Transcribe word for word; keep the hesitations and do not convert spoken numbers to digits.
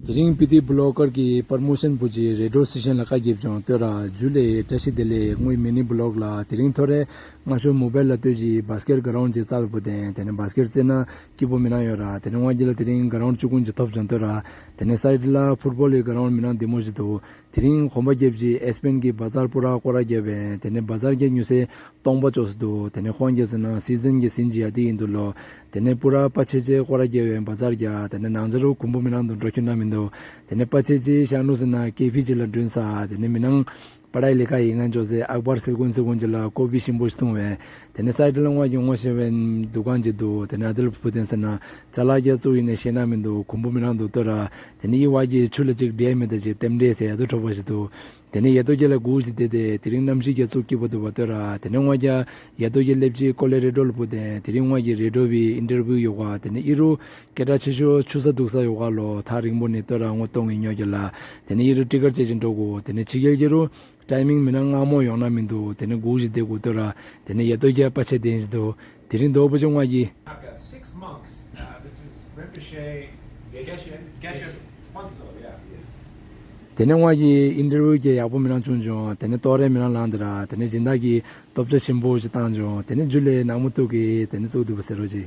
དེ་རིང་སྤི་ཏི་བྷི་ལོག་ཀར་གྱི་པར་མོ་ཤན་བུ་ཅི་རེ་ཌི་ཡོ་སི་ཊེ་ཤན་ལ་བཀའ་བརྒྱབ་བྱུང་། ལྟོས་ར། ཇུ་ལེ། བཀྲ་ཤིས་བདེ་ལེགས། ངའི་མི་ནི་བྷི་ལོག་ལ། དེ་རིང་ཐོ་རེ་ང་ཤོ་མོ་བེལ་ལ་ལྟོས་ཀྱི་བཱ་སི་ཀེཊ་གྷ་རོན་ཌི་ཅིག་རྩ་ལ་བུ་དེ། དེ་ནས་བཱ་སི་ཀེཊ་རྩེ་ན་སྐྱིད་པོ་མི་ནང་ཡོད་ར། དེ་ནས་ང་རྒྱལ་ལ་དེ་རིང་གྷ་རོན་ཌི་བཅུ་ཀུན་ཅིག་ཐོབ་བྱུང་། ལྟོས་ར། དེ་ནས་སའི་ཌི་ལ་ཕུཊ་བོལ་གྱི་གྷ་རོན་ཌི་མི་ནང་བདེ་མོ་ཞིག་འདུག་དེ་རིང་གོམ་པ་བརྒྱབ་ཀྱི་ཨེས་པན་གྱི་བ་ཛར་པུ་ར་སྐོར་ར་བརྒྱབ་པས། དེ་ནས་བ་ཛར་གྱི་ཉུ་སེ་སྟོང་པ་ཅོག་སུ་འདུག་དེ་ནས་ཁོང་གིས་ཟེར་ན་སི་ཛན་གྱི་ཟིན་གྱི་ཡ་དེ་ཡིན་འདུག་ལོ། དེ་ནས་པུ་ར་པ་ཆེ་ཆེ་སྐོར་ར་རྒྱབ་པའི་བ་ཛར་རྒྱ། དེ་ནས་ནང་ཚ་རུ་གོམ་པོ་མི་ནང་དུ་འགྲོ་ཁྱོད་ན་མི་འདུག་དེ་ནས་པ་ཆེ་ཆེ་ཤང་ནུ་ཟེར་ན་ཀེ་ཕི་ཅི་ལ་མགྲོན་ས། དེ་ནས་མི་ནང་པ་ཌའི་ལི་ཁ་ཡིན་ང་ཅོག་ཟེར་ཨག་བར་སིལ་ཀུན་སིལ་ཀུན་ཅི་ལ་ཀོ་བི་ཞིམ་པོ་ཞིག་བཏུང་བས། དེ་ནས་སའི་ཌི་ལ་ང་གི་ངོ་ཤེས་པའི་འདུ་ཁང་ཅིག་འདུག་དེ་ནས་ཨ་དེ་ལ་བུ་དེན་ཟེར་ན་ཅ་ལག་རྒྱ་བཙུགས་ཡིན་ནས་ཤེས་ན་མི་འདུག་གོམ་པོ་མི་ནང་དུ་ལྟོས་ར། དེ་ནས་ཡི་བ་གི་ཆུ་ལ་ཅིག་འདྲེས་མེད་དེ་ཅིག་ལྟེམ་འདྲེས་ཟེར་ཡ་དུ་གྲོགས་པ་ཞིག་འདུག་དེ་ནས་ཡ་ཏོ་རྒྱལ་ལ་སྒུག་ཅིག་བསྡད་དེ། དེ་རིང་གནམ་གཤིས་རྒྱ་ཚུགས་སྐྱིད་པོ་འདུག་པ་ལྟོས་ར། དེ་ནས་ང་རྒྱ་ཡ་ཏོ་རྒྱལ་སླེབས་ཅིག་ཀོ་ལེ་རེ་ཌོ་ལ་བུ་དེ། དེ་རིང་ང་གི་རེ་ཌོ་བི་ཨིན་ཊར་བིའུ་ཡོད་ག་དེ་ནས་ཨི་རུ་སྐད་གྲགས་ཆེ་ཤོས་ཆུ་ས་འདུག་ས་ཡོད་ག་ལོ། ཐག་རིང་པོ་ནས་ལྟོས་ར་ངོ་གཏོང་གི་ཉོ་རྒྱ་ལ། དེ་ནས་ཨི་རུ་ཊི་ཀེཊ་བྱེད་ཅིག་འགྲོ་དགོ་དེ་ནས་ཕྱི་རྒྱལ་གྱི་རུ་ཊའི་མིང་མི་ན་སྔ་མོ་ཡོང་ན་མི་འདུག་དེ་ནས་སྒུག་ཅིག་བསྡད་དགོ་ལྟོས་ར། དེ་ནས་ཡ་ཏོ་རྒྱལ་པ་ཆེ་དེན་ཞིག་འདུག་དེ་རིང་རྡོ་བུ་ཆུང་བ་གི I've got six monks. Uh, this is Rinpoche Geshe, Geshe Phuntsho, yeah. Yes. དེ་ནས་ང་གི་ཨིན་ཊར་བིའུ་གི་ཡག་པོ་མི་ནང་བྱུང་བྱུང་། དེ་ནས་ཏོག་རེ་མི་ནང་ལངས་དེ་ར། དེ་ནས་སྦྱིན་བདག་གི་སྟོབས་ཆ་ཆེན་པོ་ཞིག་བཏང་བྱུང་། དེ་ནས་ཇུ་ལེ་ནག་མོ་ཏུ་གི་དེ་ནས་བཙུགས་འདུག་པ་ཟེར་རོ་ཅིག